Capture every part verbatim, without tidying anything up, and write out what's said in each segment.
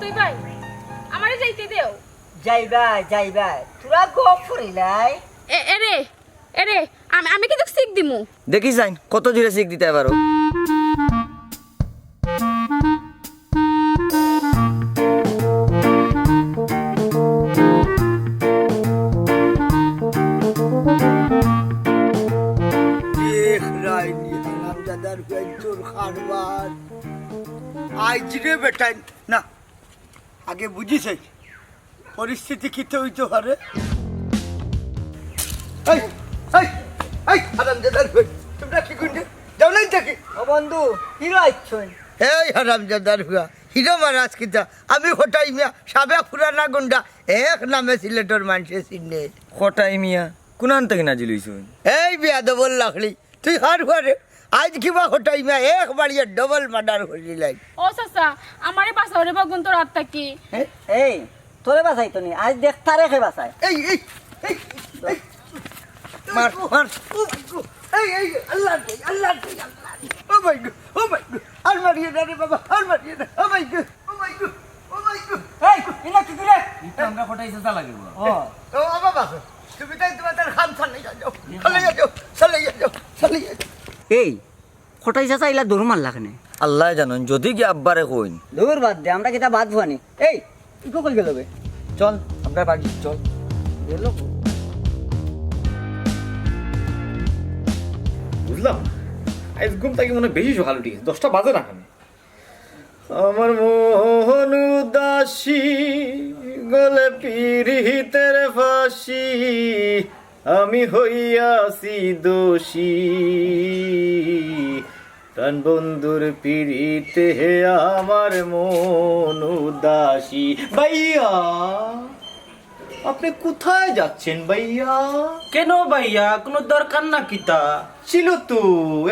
তুই ভাই, আমারে যাইতে দেও। যাইবা, যাইবা, তোরা গপ ফুরিলাই। এ, এরে, এরে, আমি, আমি কিন্তু সিক দিমু। দেখি চাইন, কত জোরে সিক দিতে পারো। দেখ রাইনি, হারামজাদার বেঞ্চুর খারবার। আইজ রে বেটাইন, না, আগে বুঝিস এই পরিস্থিতি কিতা অইতো পারে। এই, এই, এই, হারামজাদার বেঞ্চ, তোমরা কি গুন্ডে? যাও নাই থাকি। ও বন্ধু, হিরো আইছইন। এই হারামজাদার হুয়া, হিরো মারাস কিতা? আমি কটাই মিয়া, সাবেক পুরানা গুন্ডা, এক নামে সিলেটর মানষে চিনে। কটাই মিয়া, কুনান থাকি নাজিল অইছইন? এই বেয়াদবর লাকড়ি, তুই কার হুয়ারে? আইজ কিবা কটাই মিয়া এক বাড়িয়ে ডাবল মার্ডার করিলাই। ও চাচা, আমারে বাঁচাও রে বা গুন্তর আত থাকি। এই, তোরে বাঁচাইতো নি, আইজ দেখ তারে কে বাঁচায়। এই, এই, এই, এই, মার, মার। ও মাই গড, এই, এই, আল্লাহ রে, আল্লাহ রে, আল্লাহ রে। ও মাই গড, ও মাই গড, আর মারিও না রে বাবা, আর মারিও না। ও মাই গড, ও মাই গড, ও মাই গড। এই, ইনা কি করে? ইটা আমরা কটাই চাচা লাগে বলো। ও। ও বাবা, তুমি তাই তোমার তার খাম চালাই যাও, চালাই যাও, চালাই যাও, চালাই যাও। এই, কটাই চাচা ইলা দৌড় মারলা কেনে? আল্লায় জানইন, যদি গিয়া আব্বারে কইন। দূর বাদ দে, আমরা কিতা বাদ ফুয়ানি। এই, ইকো কই গেল বে? চল, আমরা বাড়ি, চল। গেল কই? বুঝলাম না। আইজ ঘুম থাকি মনে অয় বেশি সকাল উঠি গেছি, দশটা বাজে না কেনে। আমার মন উদাসী, গলে পিরিতের ফাঁসি, আমি হইয়াছি দোষী। প্রাণ বন্ধুর পিরিতে আমার মন উদাসী। ভাইয়া, আপনি কোথায় যাচ্ছেন ভাইয়া? কেন ভাইয়া, কোনো দরকার না কিতা? ছিল তো,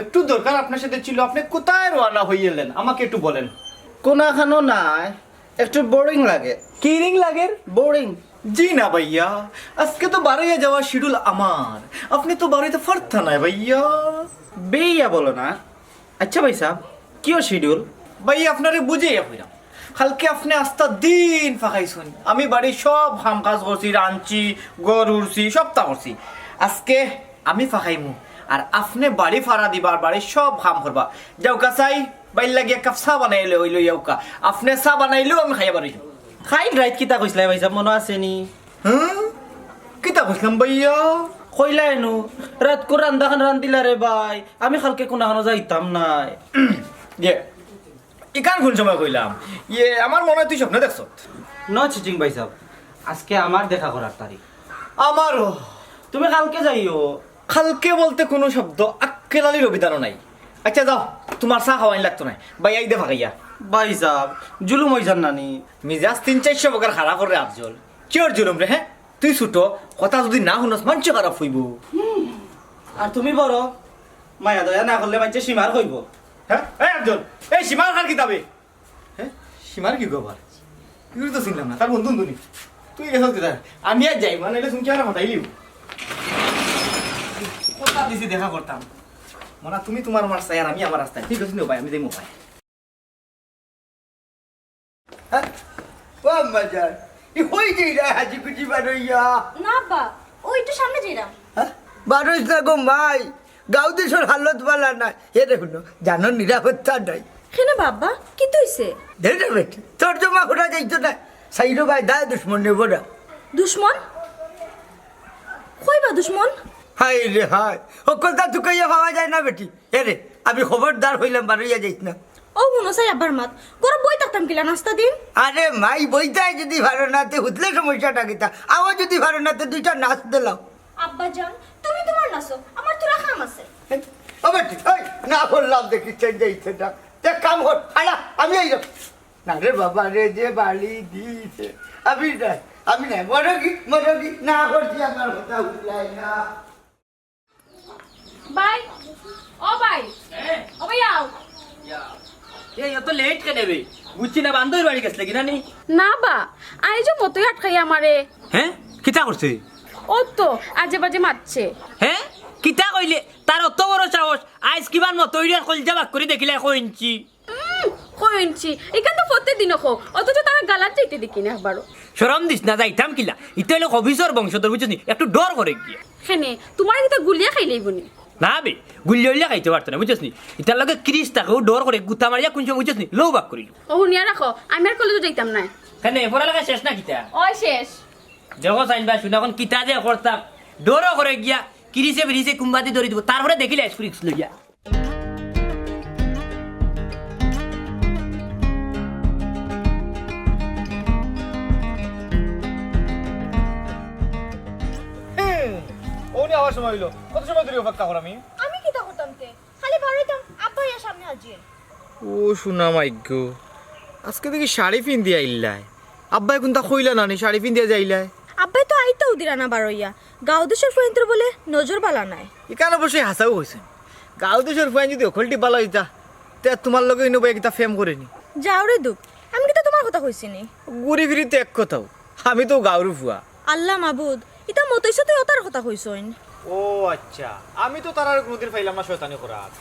একটু দরকার আপনার সাথে ছিল। আপনি কোথায় রওনা হইলেন আমাকে একটু বলেন। কোনাখানো নাই, একটু বোরিং লাগে। কিরিং লাগের? বোরিং। জি না ভাইয়া, আজকে তো বারইয়া যাওয়ার শিডিউল আমার, আপনি তো বারইতে পারতা নায় ভাইয়া। বেইয়া বলো না। আচ্ছা ভাই সাহেব, কিও শিডিউল? ভাই, আপনারে বুঝাইয়া কইরাম। কালকে আপনে আস্তা দিন ফাঁকাইছইন। আমি বাড়ির সব কাম কাজ করছি, রানছি, ঘর উড়ছি, সবতা করছি। আজকে আমি ফাঁকাইমু, আর আপনে বাড়ি ফাড়া দিবা, আর বাড়ির সব কাম করবা। যাউক্কা চাই, বাইর লাগি এক কাপ চা বানাইলে অইলো, যাউক্কা। আপনে চা বানাইলেও আমি খাইয়া বারইমু। কাইল রাইত কিতা কইছলায় ভাই সাহেব, মনো আছে নি? হ্যাঁ? কিতা কইছলাম ভাইয়া? কইলায় নু, রাইতকুর রান্দাখান রান্দিলা রে ভাই, আমি কালকে কুনাখানো যাইতাম নায়। ইয়ে, ইখান কুন সময় কইলাম? ইয়ে, আমার মনো অয় তুই স্বপ্ন দেখছত। No cheating ভাই সাহেব, আজকে আমার দেখা করার তারিখ। আমারও। তুমি কালকে যাইও। কালকে বলতে কুনু শব্দ আক্কেল আলীর অভিধানো নাই। আচ্ছা যাও, তুমার চা খাওয়াইন লাগতো নায়। ভাই, আই দে ফাঁকাইয়া। ভাই সাহেব, জুলুম অইযার না নি? মিজাজ তিন চাইরশো প্রকার খারাপ করে আফজল। কিওর জুলুম রে, হ্যাঁ? তুই ছুটো, কথা যুদি না হুনস, মানষে খারাপ কইবো। আর তুমি বড়, মায়া দয়া না করলে মানষে সীমার কইবো। হ্যাঁ? এই আফজল, এই সীমার কার কিতাবে? হ্যাঁ? সীমার কি খবর? তুই তো চিনলাম না, তার বন্ধু বন্ধু নি। তুই গেছস কোথায়? আমি আর যাই, মানে, এটা তুমি কি আমার হটাইলিও? কথা দিছি দেখা করতাম। মনা, তুমি তুমার রাস্তায় আর আমি আমার রাস্তায়। ঠিক আছে, নিও ভাই, আমি যাইমু ভাই। হ্যাঁ? ও আম্মা জান, ই কই যাইরায় হাজি গুজি বারইয়া? না আব্বা, ওই একটু সামনে যাইরাম। হ্যাঁ? বারইস না গো মাই, গাঁও দেশর হালত বালা নায়। এরে হুনো, জানো নিরাপত্তা নাই। কেনে বা আব্বা, কিতা অইছে? দে রে বেটি, তর্জমা করা যাইতো নায়। চাইরোবায় দায় দুশমনে ভরা। দুশমন? কই বা দুশমন? হায় রে হায়, হক্কলতা তুকাইয়া পাওয়া যায় না বেটি। এরে, আমি খবরদার কইলাম, বারইয়া যাইস না। ও হুনো চাই আব্বার মাত, ঘরো বই থাকতাম কিলা আস্তা দিন? আরে মাই, বইতায় যুদি পারো না তে হুতলে সমস্যাটা কিতা? আওয়া যুদি পারো না তে দুইটা নাচ দিলাও। আব্বা জান, তুমি তুমার নাচো, আমার থুড়া কাম আছে। এই, ও বেটি, এই, না করলাম দেখি চেঞ্জ যাইছে না। তে কাম কর, আড়া, আমি আইলাম। না রে বাবা রে, যে বাড়ি দিছে। আমি নাই, আমি নাই, মরগি, মরগি, না করছি আমার কথা হুনলাই না। ভাই, ও ভাই, ও ভাই আও। এই, অত লেট কেনে বে? বুঝছি না, বান্ধবীর বাড়ি গেছলে কি না নি? না বা, আইজও মতই আটকাই আমারে। হ্যাঁ? কিতা করছে? ও তো আজে বাজে মাতছে। হ্যাঁ? কিতা কইলে? তার অত বড় সাহস, আইজ কিবার মতইর কলজা বাক করি দেখিলে কইনছি। উম, কইনছি, ইখান তো প্রত্যেক দিনও কও, অথচ তারার গালাত যাইতে দেখি না একবারও। শরম দিস না, যাইতাম কিলা? ইতা অইলো খবিছর বংশধর, বুঝছস নি? একটু ডর করে গিয়া। কেনে, তুমারে কিতা গুলিয়া খাইলাইবো নি? না বে, গুলিয়া উলিয়া খাইতো পারতো না, বুঝছস নি? ইতার লগে কিরিচ থাকে, অউ ডর করে গুতা মারিয়া কুন সময়, বুঝছস নি? লউ বাক করিল। অউ হুনিয়া রাখো, আমি আর কলেজো যাইতাম নায়। কেনে, পড়ালেখা শেষ না কিতা? অয় শেষ। দেখো চাইন বা, হুনো অখন কিতা যে করতাম, ডরও করে গিয়া, কিরিচে বিরিচে কুনবাদি ধরি দিবো, তারপরে দেখিলে আইসক্রিম লইয়া। হুম, অউ নি আবার সময় অইলো। কত সময় ধরি অপেক্ষা করাম আমি? আমি কিতা করতাম তে? খালি বারইতাম, আব্বা ইয়া সামনে হাজির। ও সোনা মাইগো, আজকে দেখি শাড়ি পিন্দি আইলায়। আব্বায় কুনতা কইলা না নি, শাড়ি পিন্দিয়া যাইলায়? আব্বায় তো আইতাউ দিরা না বারইয়া। গাঁও দেশর ফুয়াইন্তর বুলে নজর বালা নায়। ইখান অবশ্যই হাছাউ কইছইন। গাঁও দেশর ফুয়াইন যুদি হকলটি বালা অইতা, তে তুমার লগে ইনো বইয়া কিতা প্রেম করে নি? যাও রে দুখ, আমি কিতা তুমার কথা কইছি নি? ঘুরি ফিরি তো এক কথাউ, আমি তো গাঁওর ফুয়া। আল্লা মাবুদ, ইতা মতইছে তো অতার কথা কইছইন। ও আচ্ছা, আমি তো তারারে কুনুদিন পাইলাম না শয়তানি করার।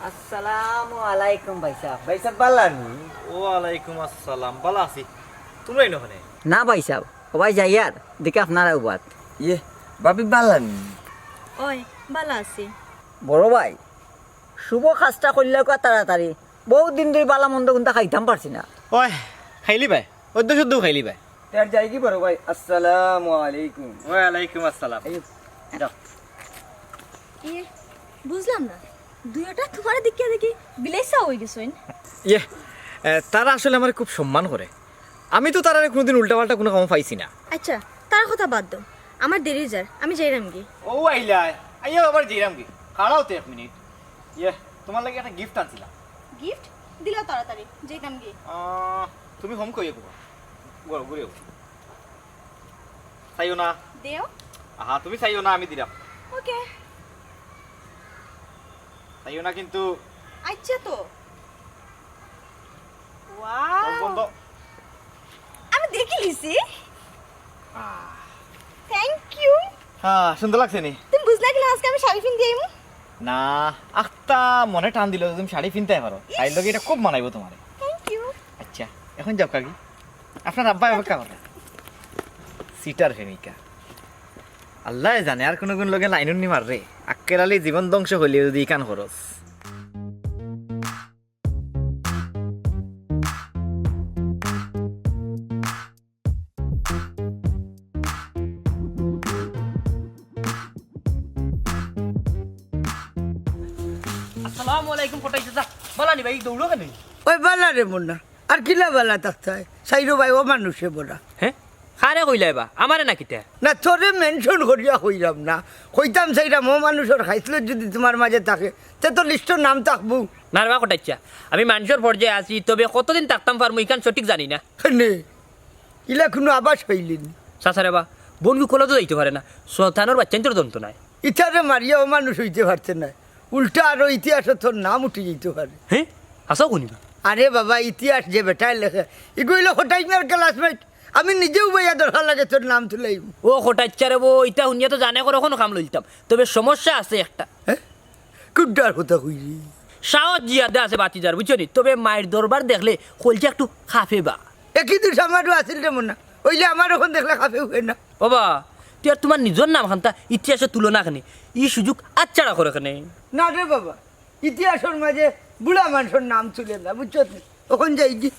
আসসালামু আলাইকুম ভাইসাব। ভাইসাব বালা নি? ওয়ালাইকুম আসসালাম, বালা আছি। তুমরা ইনো কেনে? না ভাইসাব, ও ভাই যাইয়ার, দেখি আপনারা উবাত। ইয়ে, ভাবি বালা নি? ওই, বালা আছি। বড় ভাই, শুভ কাজটা করিলাউক্কা তাড়াতাড়ি। বউত দিন ধরি বালা মন্দ কুনতা খাইতাম পারছি না। ওই, খাইলিবায়, অদ্য শুদ্ধ খাইলিবায়। তে আর যাইগি বড় ভাই, আসসালামু আলাইকুম। ওয়ালাইকুম আসসালাম। এই, যাও। ইয়ে, বুঝলাম না, দুইওটা তুমারে দেখিয়া দেখি বিলাইছা অইগেছইন। ইয়ে, এ, তারা আসলে আমারে খুব সম্মান করে। আমি তো তারারে কুনুদিন উল্টাপাল্টা কুনু কামো পাইছি না। আচ্ছা, তার কথা বাদ দেও, আমার দেরি অই যার, আমি যাইরামগি। ও আইলায়, আইয়া আবার যাইরামগি। খাড়াও তো এক মিনিট। ইয়ে, তুমার লাগি একটা গিফট আনছিলাম। গিফট? দিলাও তাড়াতাড়ি, যাইতামগি। আহ, তুমি হম কইও কুবা। ঘুরো, ঘুরিও। চাইও না। দেও। আহা, তুমি চাইও না, আমি দিরাম। ওকে। চাইও না কিন্তু। আচ্ছা তো। ওয়াও। বন্ধ। আমি দেখিলিছি। আহ। Thank you। হ্যাঁ, সুন্দর লাগছে নি? তুমি বুঝলা কিলা আজকে আমি শাড়ি পিন্দি আইমু? না, আখতা মনে টান দিল, তুমি শাড়ি পিনতায় পারো। ইস। তাইর লগে ইটা খুব মানাইবো তুমারে। Thank you। আচ্ছা, অখন যাও কাকি। আপনার আব্বায় অপেক্ষা করে। সিটার প্রেমিকা। আল্লায় জানে আর কুনু কুন লগে লাইন উন্নি মাররে। আক্কেল আলী জীবন ধ্বংস অইলে যুদি ইখান খরচ। আসসালামু আলাইকুম, কটাই চাচা। বালা নি ভাই, দৌড়ো কেনে? ওই বালা রে মুন্না, আর কিলা বালা থাকতায়? চাইরোবায় অমানুষে ভরা। হে? কারে কইলায় বা? আমারে না কিতা? না, তোরে mention করিয়া কইরাম না। কইতাম চাইরাম, অমানুষর খাইছলত যুদি তুমার মাঝে থাকে, তে তো লিস্টো নাম থাকবো। না রে বা কটাই চাচা, আমি মানষর পর্যায়ে আছি, তবে কতদিন থাকতাম পারমু ইখান সঠিক জানি না। কেনে? ইলা কুনু আভাস পাইলে নি? চাচা রে বা, বইন কলেজো যাইতো পারে না, শয়তানর বাইচ্চাইন্তর যন্ত্রণায়। ইতারে মারিয়া অমানুষ অইতে পারতে নায়, উল্টা আরো ইতিহাসো তোর নাম উঠি যাইতো পারে। হে? হাছাউ কইনি বা? আরে বাবা, ইতিহাস যে বেটায় লেখে, ইগু অইলো কটাই মিয়ার classmate। আমি নিজেউ বইয়া দরকার লাগে তোর নাম তুলাইমু। ও কটাই চাচা রে বা, ইতা হুনিয়া তো জানে করে কুনু কাম লইলতাম, তবে সমস্যা আছে একটা। হে? কুনটার কথা কইরে? সাহস জিয়াদা আছে ভাতিজার, বুঝছো নি? তবে মাইর দরবার দেখলে কলজা একটু কাঁপে বা। একই দুষ আমারও আছিল রে মুন্না, অইলে আমার অখন দেখলে কাঁপে উঠে না। বাবা, তুই আর তুমার নিজর নাম খান্তা ইতিহাসো তুলো না কেনে, ই সুযোগ আচ্ছাড়া করে কেনে। না রে বাবা, ইতিহাসর মাঝে বুড়া মানষর নাম তুলে না, বুঝছো নি? অখন যাইগি।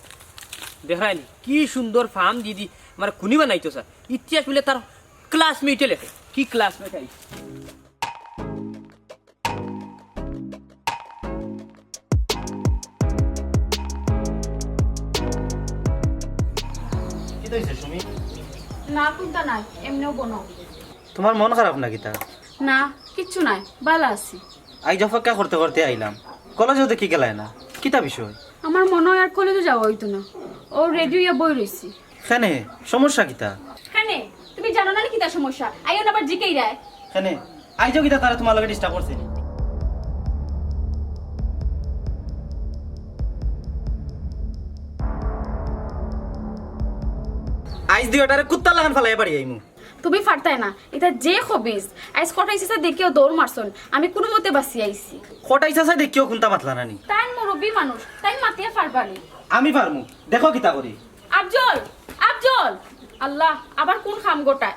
দেখরায় নি, কি সুন্দর ফার্ম দিদি, আমার কুনি বানাইতো স্যার। ইতিহাস বুলে তার classmate-এ লেখে। কি classmate আই? কিতা অইছে সুমি? না, কুনতা নাই, এমনেউ বনো। তুমার মন খারাপ না কিতা? না, কিচ্ছু নাই, বালা আছি। আইজ অপেক্ষা করতে করতে আইলাম, কলেজো দেখি গেলায় না, কিতা বিষয়? আমার মনো অয় আর কলেজো যাওয়া অইতো না, অউ ready অইয়া বই রইছি। কেনে? সমস্যা কিতা? কেনে? তুমি জানো না নি কিতা সমস্যা? আইও না আবার জিকাইরায়। কেনে? আইজও কিতা তারা তুমার লগে disturb করছে নি? আইজ দুইওটারে কুত্তার লাখান ফালাইয়া বাড়ি আইমু। তুমি পারতায় না, ইতা যে খবিছ। আইজ কটাই চাচা দেখিয়াও দৌড় মারছইন, আমি কুনুমতে বাঁচিয়া আইছি। কটাই চাচা দেখিয়াও কুনতা মাতলা না নি? তাইন মুরব্বি বি মানুষ, তাই মাতিয়া পারবা নি। আমি পারমু, দেখো কিতা করি। আফজল, আফজল, আল্লাহ, আবার কোন কাম ঘটায়?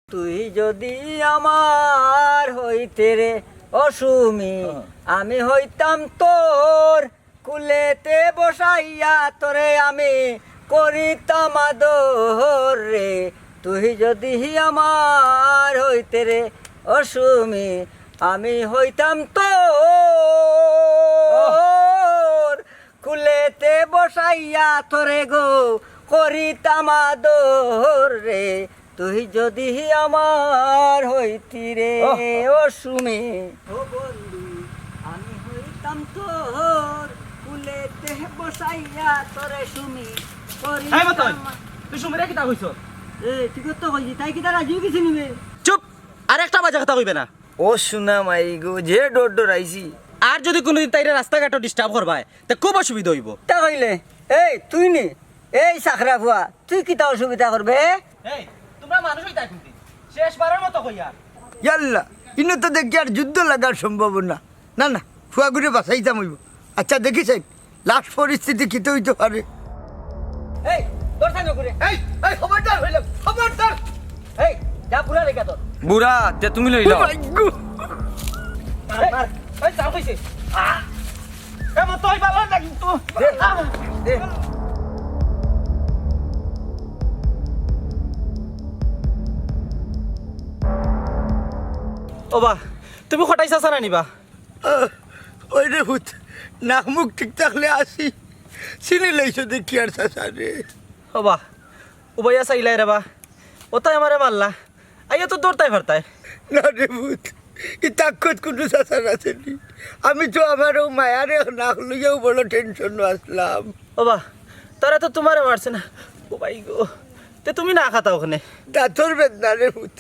তুই যদি আমার হইতে রে, ও সুমি, হ্যাঁ। আমি হইতাম তোর, কুলেতে বসাইয়া তোরে আমি করিতাম আদর রে। তুই যদি আমার হইতে রে, ও সুমি, আমি হইতাম তোর, কুলেতে বসাইয়া তোরে গো করিতাম আদর রে। তুই যদি আমার হইতি রে, ওহ। ও সুমি। ও বন্ধু, আমি হইতাম তোর, কুলেতে বসাইয়া তোরে সুমি, এই মতন, করিতাম। তুই সুমিরে কিতা কইছ? এ, তুই কত কইছি, তাই কিতা রাজি গেছি নিবে? চুপ, আর একটা বাজে কথা কইবে না। ও সুনা মাই গো, যে ডর ডরাইছি। আর যদি কোনোদিন তাইরে রাস্তাঘাটো disturb করবায়, তে খুব অসুবিধা অইবো। তা কইলে, এই তুই নি, এই চাকরা ফুয়া, তুই কিতা অসুবিধা করবে? এই, তোমরা মানুষ অইতায় কোনদিন? শেষবারের মতো কইয়ার। ইয়াল্লা, ইনো তো দেখি আর যুদ্ধ লাগার সম্ভাবনা। না, না, ফুয়াগুরে বাঁচাইতাম অইবো। আচ্ছা, দেখি চাই, last পরিস্থিতি কিতা অইতো পারে। এই, তোর সামনে ঘুরে। এই, এই, খবরদার অইলাম, খবরদার। এই, যা বুড়া রেখা তোর। বুড়া, তে তুমি লই ও লও। মাই গো। মার, মার। এই, চাল কইছে। আহ! এ, মা, তুই ভালো না কিন্তু। দে, আহ! দে। ও বা, তুমি কটাই চাচা না নিবা? আহ, ওই রে পুত, নাক মুখ ঠিক থাকলে আসি। চিনি লইছো দেখি আর চাচা রে। ও বা, উবাইয়া চাইলাই রে বা। ওতায় আমারে মারলা। আইয়া তো দৌড়তাই পারতায়। না রে পুত, ই তাকত কুনু চাচার আছে নি। আমি তো আমার ও মায়ার এক নাক লইয়াও বড় tension-ও আছলাম। ও বা, তারা তো তোমারে মারছে না। ও ভাই গো, তে তুমি না খাতা ওখানে। দাঁতর বেদনা রে পুত,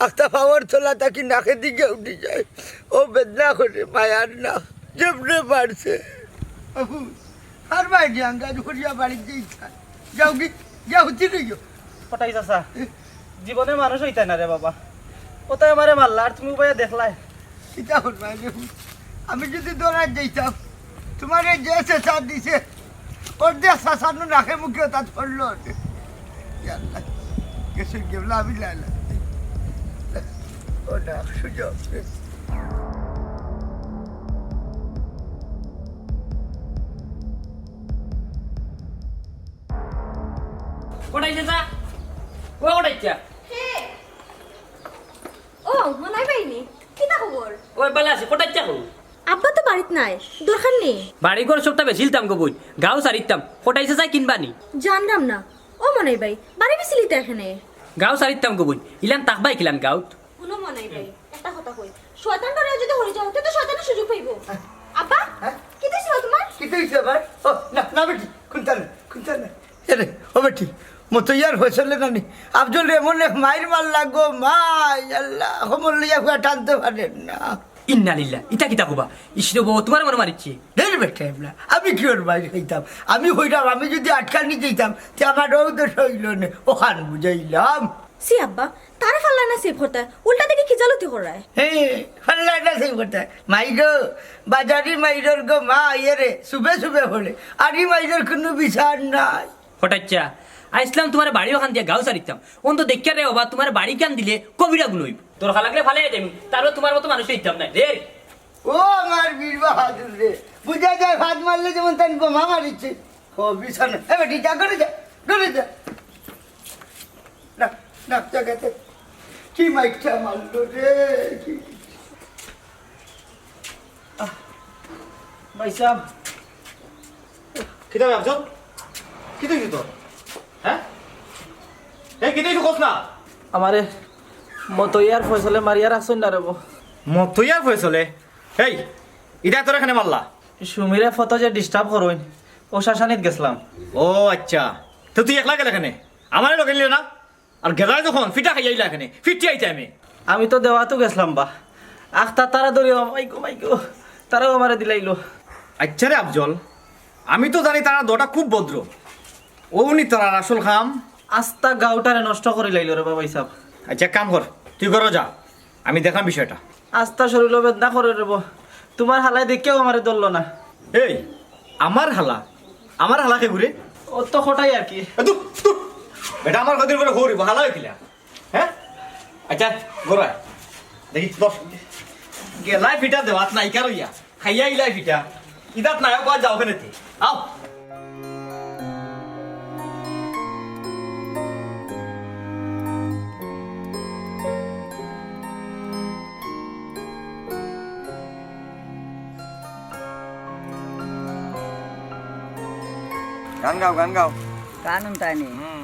আখতা পাওয়ার তলা থাকি নাকে দিকে উঠি যায়। ও বেদনা করে মায়ার না, যেমনে মারছে। ও পুত, আর ভাই জান, গাড়ি করিয়া বাড়িত যাইতা। যাও কি, যাও, উঠি লইও। কটাই চাচা, জীবনে মানুষ অইতায় না রে বাবা। ওতায় আমারে মারলা, আর তুমি উবাইয়া দেখলায়। কিতা করবায় রে পুত? আমি যদি দৌড়াত যাইতাম, তোমারে যে চেঁচা দিছে, অর্ধেক চাচার নু নাকে মুখে ওতা ধরলো। ইয়া আল্লাহ, গেছে গেলা আমি লাইলা। ও না, সুযোগ। কটাই চাচা? ও কটাই চা? হে। ও, মনাই ভাই নি? কিতা খবর? ও, ভালা আছি, কটাই চা খবর? আব্বা তো বাড়িত নাই, দরকার নি? বাড়ি ঘর সবটা বেচিলতাম গো বইন, গাঁও ছাড়িতাম, কটাই চাচা কিনবা নি? জানরাম না। ও মনাই ভাই, বাড়ি বেচিলিতা এখানে? গাঁও ছাড়িতাম গো বইন, ইলান থাকবায় কিলান গাঁওত? হুনো মনাই ভাই, একটা কথা কই, শয়তান ধরে যদি হরি যাও, তে তো শয়তানে সুযোগ পাইবো। আব্বা, হ্যাঁ? কিতা অইছে তোমার? কিতা অইছে আবার? ও, না, না বেটি, খুনতা না, খুনতা না। এরে, ও বেটি, মতইয়ার ফয়সলে নানি, আফজলরে এমন এক মাইর মারলা গো, মাই আল্লাহ, কমর লইয়া ফুয়া টানতে পারের না। ইন্না লিল্লাহ, ইতা কিতা কবা? ইশ রে বউ, তোমার মনে মারিছে? ধের বেটা এবলা, আমি কিওর মাইর খাইতাম? আমি কইরাম, আমি যদি আটকানি যাইতাম, তে আমার অউ দশা অইলো নে, অখান বুঝাইলাম। ছি আব্বা, তারে ফাল্লায় না ছেব করতায়, উল্টা দেখি খিজালতি করায়। হে, ফাল্লায় না ছেব করতায়। মাইরো, বাজারি মাইরর গো মা, ইয়ে রে, সুবে সুবে হলে। আর ই মাইরর কুনু বিচার নাই। হঠাৎ চা, আইসলাম তোমার বাড়ি ওখান দিয়া গাঁও ছাড়িতাম। অন্ত দেখিয়া রে বাবা, তোমার বাড়ি কান দিলে কবিরা গুণ অইবো। দরকার লাগলে ফালাই দেবো, তারপর তোমার মতো মানুষ অইতাম না রে। ও আমার বীর বাহাদুর রে, বুঝা যায় ভাত মারলে যেমন তাই বোমা মারিছে। ও বিছানা, এ বেটি যা, ঘরে যা, ঘরে যা। না, না, জাগাতে কি মাইকটা মারলো রে, কি? আহ, ভাই সাহেব। কিতা বে আফজল? কিতা অইছে তোর? হ্যাঁ? এই, কিতা অইছে কস না? আমারে মতইয়ার ফয়সলে মারিয়া রাখছইন না রে বো। মতইয়ার ফয়সলে? এই, ইটা তোরে কেনে মারলা? সুমিরে ফতো যে disturb করইন, অউ শাসানিত গেছলাম। ও আচ্ছা, তো তুই একলা গেলে কেনে? আমারে লগে নিলে না? আর গেলায় যখন, ফিটা খাইয়া আইলা কেনে, ফিটিয়া আইতায় আমি। আমি তো দেওয়াত গেছলাম বা। আখতা তারা ধরিয়া, মাইগো, মাইগো, তারাও আমারে দিলাইলো। আচ্ছা রে আফজল, আমি তো জানি তারা দুইটা খুব ভদ্র। অউ নি তারার আসল কাম। আস্তা গাঁওটারে নষ্ট করিলাইলো রে বা ভাই সাহেব। আচ্ছা, এক কাম কর, তুই ঘরো যা, আমি দেখলাম বিষয়টা। আস্তা শরীলো বেদনা করে রে বো। তুমার হালায় দেখিয়াও আমারে ধরলো না। এই, আমার হালা? আমার হালা কেগু রে? ও তো কটাই আর কি। এ, ধুর, ধুর। বেটা, আমার কদিন পরে হরিব, হালা অইছিলা। হ্যাঁ? আচ্ছা, ঘরো আয়। দেখি, দশ। গেলায় ফিটা দেওয়াত নাই, কার অইয়া? খাইয়া ইলায় ফিটা। ইদাত নাই, বাদ যাও কেনে তে। আও। গান গাও, গান গাও। গান হুনতায়নি? হুম।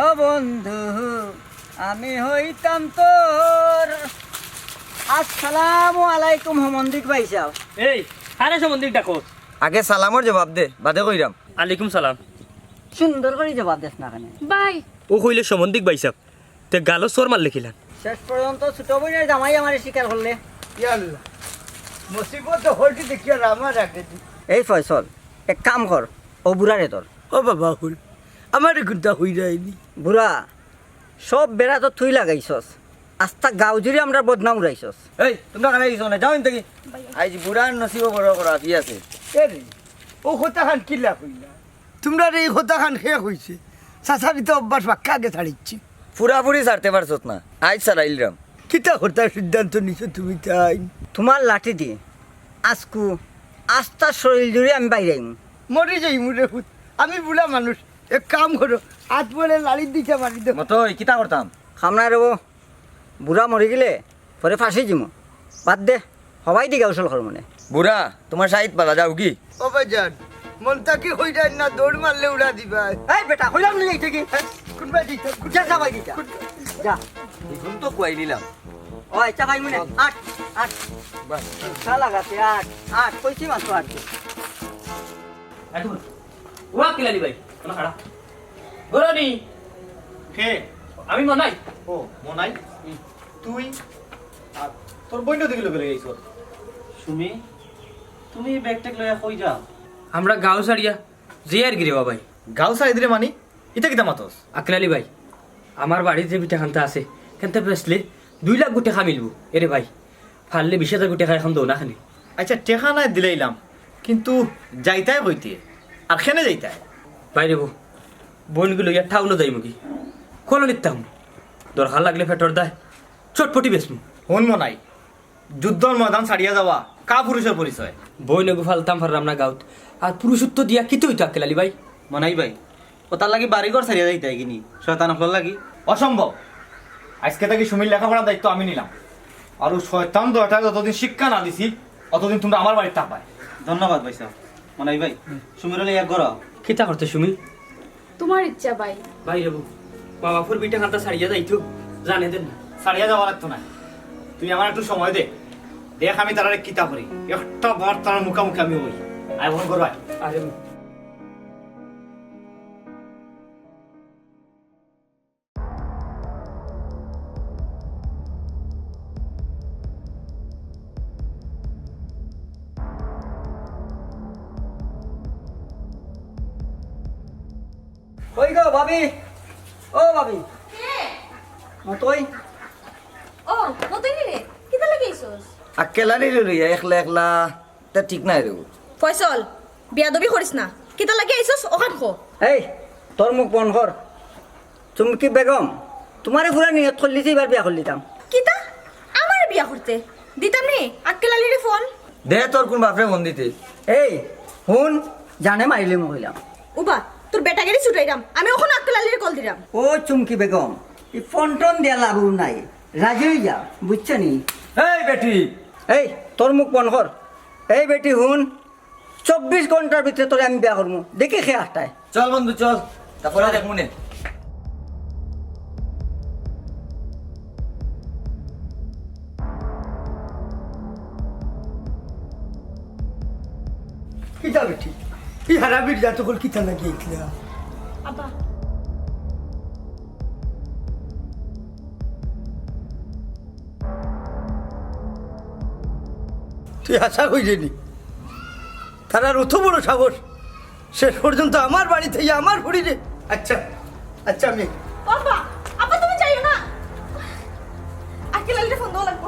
ও বন্ধু, আমি হইতাম তোর। আসসালামু আলাইকুম, সমন্দিক ভাইসাব। এই, কারে সমন্দিক ডাকো? আগে সালামর জবাব দে, বাদে কইরাম। আলাইকুম সালাম। সুন্দর করি জবাব দেস না কেনে? ভাই। ও কইলে সমন্দিক ভাইসাব, তে গালো চড় মারলে কিলান? শেষ পর্যন্ত ছোট বইনর জামাই আমারে স্বীকার করলে। ইয়া আল্লাহ, মুসিবত তো হলটি দেখিয়া রামা রাখে দি। এই ফয়সল, এক কাম কর, অউ বুড়ারে ধর। ও বাবা হুল, আমারে কুন্তা কইরায়নি। বুড়া, সব বেড়া তো তুই লাগাইছস, আস্তা গাঁও জুড়ি আমরার বদনাম উড়াইছস। এই, তুমরা কারে গেছো না? যাও ইন থাকি। আইজ বুড়ার নসিবো বড় খারাপি আছে। এ রে, অউ কথাখান কিলা কইলা? তুমরারে ই কথাখান কে কইছে? চাচার ইতা অভ্যাস পাক্কা আগে ছাড়িচ্ছি। পুরাপুরি ছাড়তে পারছত না, আইজ ছাড়াইলরাম। কিতা করতার সিদ্ধান্ত নিছো তুমি তাইন? তুমার লাঠি দি আজকু আস্তা শরীল জুড়ি আমি বাইরাইমু। মরি যাইমু রে পুত, আমি বুড়া মানুষ। এক কাম করো, আত বলে লাড়ির দিকে মারি দেও। মতই, কিতা করতাম? খামনা রে ও, বুড়া মরি গেলে পরে ফাঁসি দিমু। বাদ দে, হবাই দি গাউসল কর মনে। বুড়া, তুমার সাইত বালা যাও কি? ও ভাইজান, মন থাকি কইরায় না, দৌড় মারলে উড়া দিবায়। এই বেটা, কইলাম না এইটা কি? কোন ভাই দিতা? যা, যা ভাই দিতা। যা। এখন তো কই নিলাম। ও আচ্ছা ভাই মনে, আট, আট। বাহ। শালা গাছে আট, আট, কইছি মাত্র আট। এখন, ও আক্কেল আলী ভাই, তোমরা খাড়া। গরনি। কে? আমি মনাই। ও, মনাই? হুম। তুই? আর তোর বইন তো দেখি লগে লগে আইছো। সুমি, তুমি ব্যাগ ট্যাগ লইয়া কই যাও? আমরা গাঁও ছাড়িয়া যাইয়ার গিরে বাবাই। গাঁও ছাড়ি দিরে মানি? ইতা কিতা মাতস? আক্কেল আলী ভাই, আমার বাড়িত যে ভিটা খান্তা আছে, খান্তা বেচলে দুই লাখ গুটি টেকা মিলবো। এরে ভাই, পারলে বিশ হাজার গুটি টেকা এখন দেও না খানি। আচ্ছা, টেকা নায় দিলাইলাম, কিন্তু যাইতায় কইতে? আর কেনে যাইতায়? ভাই রে বউ, বইনগু লইয়া টাউনো যাইমুগি। কলোনিত থাকমু। দরকার লাগলে পেটর দায় চটপটি বেচমু। হুন মনাই, যুদ্ধর ময়দান ছাড়িয়া যাওয়া কাপুরুষর পরিচয়। বইনগু ফালতাম পাররাম না গাউত। আর পুরুষত্ব দিয়া কিতা অইতো আক্কেল আলী ভাই? মনাই ভাই, অতার লাগি বাড়িঘর ছাড়িয়া যাইতায় গিনি? শয়তান অকলর লাগি? অসম্ভব। আইজকে থাকি সুমির লেখাপড়ার দায়িত্ব আমি নিলাম। আর অউ শয়তান দুইটারে যতদিন শিক্ষা না দিছি, অতদিন তুমরা আমার বাড়িত থাকবায়। ধন্যবাদ ভাইসাব। মনাই ভাই, সুমিরে লইয়া ঘরো আও। কিতা করতে সুমি? তুমার ইচ্ছা ভাই। ভাই রে বউ, মা বাপর ভিটা খান্তা ছাড়িয়া যাইতো, জানে দেন না। ছাড়িয়া যাওয়া লাগতো না, তুই আমারে একটু সময় দে, দেখ আমি তারারে কিতা করি। একটা বার তারার মুখামুখি আমি অই। আয় বহন করো, আয়। আরে কই গো ভাবি? ও ভাবি। কে? মতই। ও, মতই নি রে? কিতা লাগি আইছস? আক্কেল আলীরে লইয়া একলা একলা তা ঠিক নায় রে। ফয়সল, বিয়াদবি করিস না। কিতা লাগি আইছস অখান ক। এই, তোর মুখ বন্ধ কর। চুমকি বেগম, তুমারে পুরা নিয়ত করলি যে ইবার বিয়া করলিতাম। কিতা? আমারে বিয়া করতে? দিতাম নি? আক্কেল আলীরে ফোন। দে তোর কুন বাপরে ফোন দিতে। এই, হুন, জানে মারিলিমু কইলাম। উবা, তোর বেটাগিরি ছুটাইরাম। আমি অখন আক্কেল আলীরে কল দিরাম। ও চুমকি বেগম, ই ফোন টোন দিয়া লাভ নাই। রাজি অই যা, বুঝছো নি? এই বেটি। এই, তোর মুখ বন্ধ কর। এই বেটি হুন, চব্বিশ ঘন্টার ভিতরে তোরে আমি বিয়া করমু। দেখি কে আটকায়। চল বন্ধু, চল। তারপরে দেখমু নে। কিতা বেটি? ই হারামির জাত অকল কিতা লাগি আইতলা? আব্বা। তুই আশা কইরে নি? তারার অত বড় সাহস, শেষ পর্যন্ত আমার বাড়িত আইয়া আমার ফুড়িরে। আচ্ছা, আচ্ছা, আমি বাবা, আব্বা, তুমি যাইও না। আক্কেল আলীরে ফোন দেওয়া লাগবো।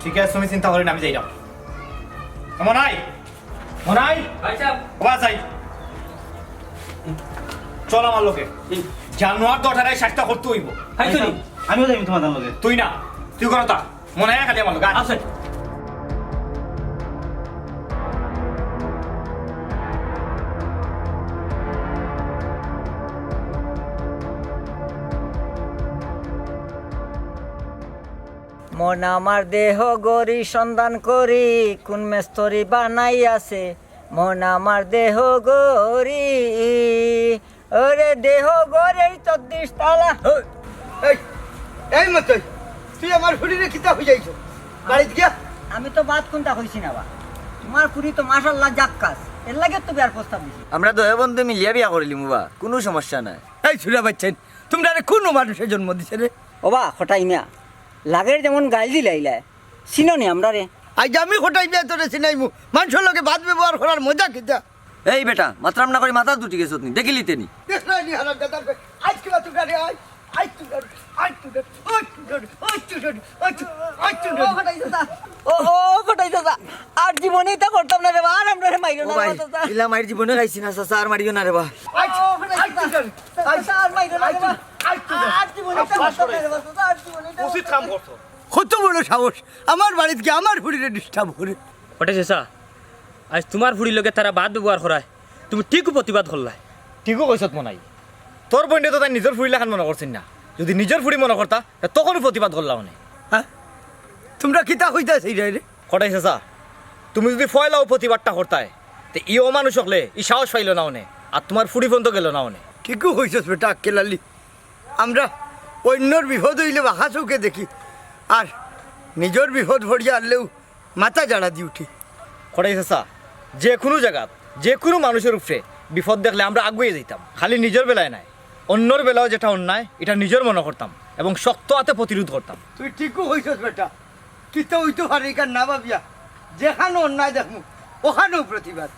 ঠিক আছে, তুমি চিন্তা করিও না, আমি যাইরাম। মনাই, মনাই, ভাই সাহেব। বাবা যাই। চল আমার লগে। হুম। জানোয়ার দুইটারে শাস্তি করতে অইবো। ভাই, চলি। আমিও যাইমু তুমার লগে। তুই না, তুই করো তা। মনাই খালি আমার লগে। আয়। আচ্ছা। মন আমার দেহ গড়ি সন্ধান করি, কোন মেস্তরি বানাই আছে। মন আমার দেহ গড়ি, ওরে দেহ গড়ি চব্বিশ তালা। এই, এই, এই মতই, তুই আমার ফুড়িরে কিতা কইয়াইছস? বাড়িত গিয়া? আমি তো বাদ কুন্তা কইছি না বা। তুমার ফুড়ি তো মাশাআল্লাহ জাক্কাস, এর লাগি তো বিয়ার প্রস্তাব দিছি। আমরা দুইও বন্ধু মিলিয়া বিয়া করিলিমু বা, কুনু সমস্যা নাই। এই ছুরা বাইচ্চাইন, তুমরারে কুনু মানুষে জন্ম দিছে রে? ওবা, খটাই মিয়া, লাগের যেমন গাইল দিলাইলায়, চিনো নি আমরারে? আইজ আমি খটাই মিয়া তোরে চিনাইমু, মানষর লগে বাদ ব্যবহার করার মজা কিতা? এই বেটা, মাতরাম না করি মাথাত উঠি গেছত নি, দেখিলিতে নি। দেখরায় নি হারামজাদা, আইজ কিলা তুমরারে, আইজ, আইজ তুমরারে, আইজ তুমরারে, আইজ তুমরারে, আইজ তুমরারে, আইজ তুমরারে, আইজ তুমরারে। ও খটাই চাচা, ও, ও খটাই চাচা, আর জীবনে ইতা করতাম না রে বা, আর আমরারে মাইরো ও না ভাই, রে চাচা। ইলা মাইর জীবনে খাইছি না চাচা, আর মারিও না রে বা। আইজ, আইজ তুমরারে, চাচা, আর মাইরো না রে বা। আইজ তুমরারে। আর জীবনে ইতা করতাম না রে বা চাচা, আর জীবনে ইতা উচিত কাম করছো। কত বড় সাহস, আমার বাড়িত গিয়া আমার ফুড়িরে disturb করে। খটাই চাচা, আইজ তুমার ফুড়ির লগে তারা বাদ ব্যবহার করায়, তুমি ঠিকউ প্রতিবাদ করলায়। ঠিকউ কইছত মনাই, তোর বইনরে তো তাই নিজর ফুড়ি লাখান মনো করছইন না, যুদি নিজর ফুড়ি মনো করতা, তে তখনউ প্রতিবাদ করলা অনে। হ্যাঁ? তুমরা কিতা কইতায় চাইরায় রে? খটাই চাচা, তুমি যুদি পয়লাউ প্রতিবাদটা করতায়, তে ই অমানুষ অকলে ই সাহস পাইলো না অনে, আর তুমার ফুড়ি পর্যন্ত গেলো না অনে। ঠিকউ কইছস বেটা আক্কেল আলী, আমরা অইন্যর বিপদ অইলে বাঁকা চউখে দেখি, আর নিজর বিপদ পড়িয়া আরলেউ মাথা ঝাড়া দি উঠি। খটাই চাচা, যেকুনু জাগাত, যেকুনু মানুষর উপরে বিপদ দেখলে আমরা আগুয়াই যাইতাম। খালি নিজর বেলায় নায়, অইন্যর বেলায়ও যেটা অন্যায়, ইটা নিজর মনো করতাম এবং শক্ত আতে প্রতিরোধ করতাম। তুই ঠিকউ কইছস বেটা, কিতা অইতো পারে ইখান না ভাবিয়া যেখানো অন্যায় দেখমু, অখানোউ প্রতিবাদ।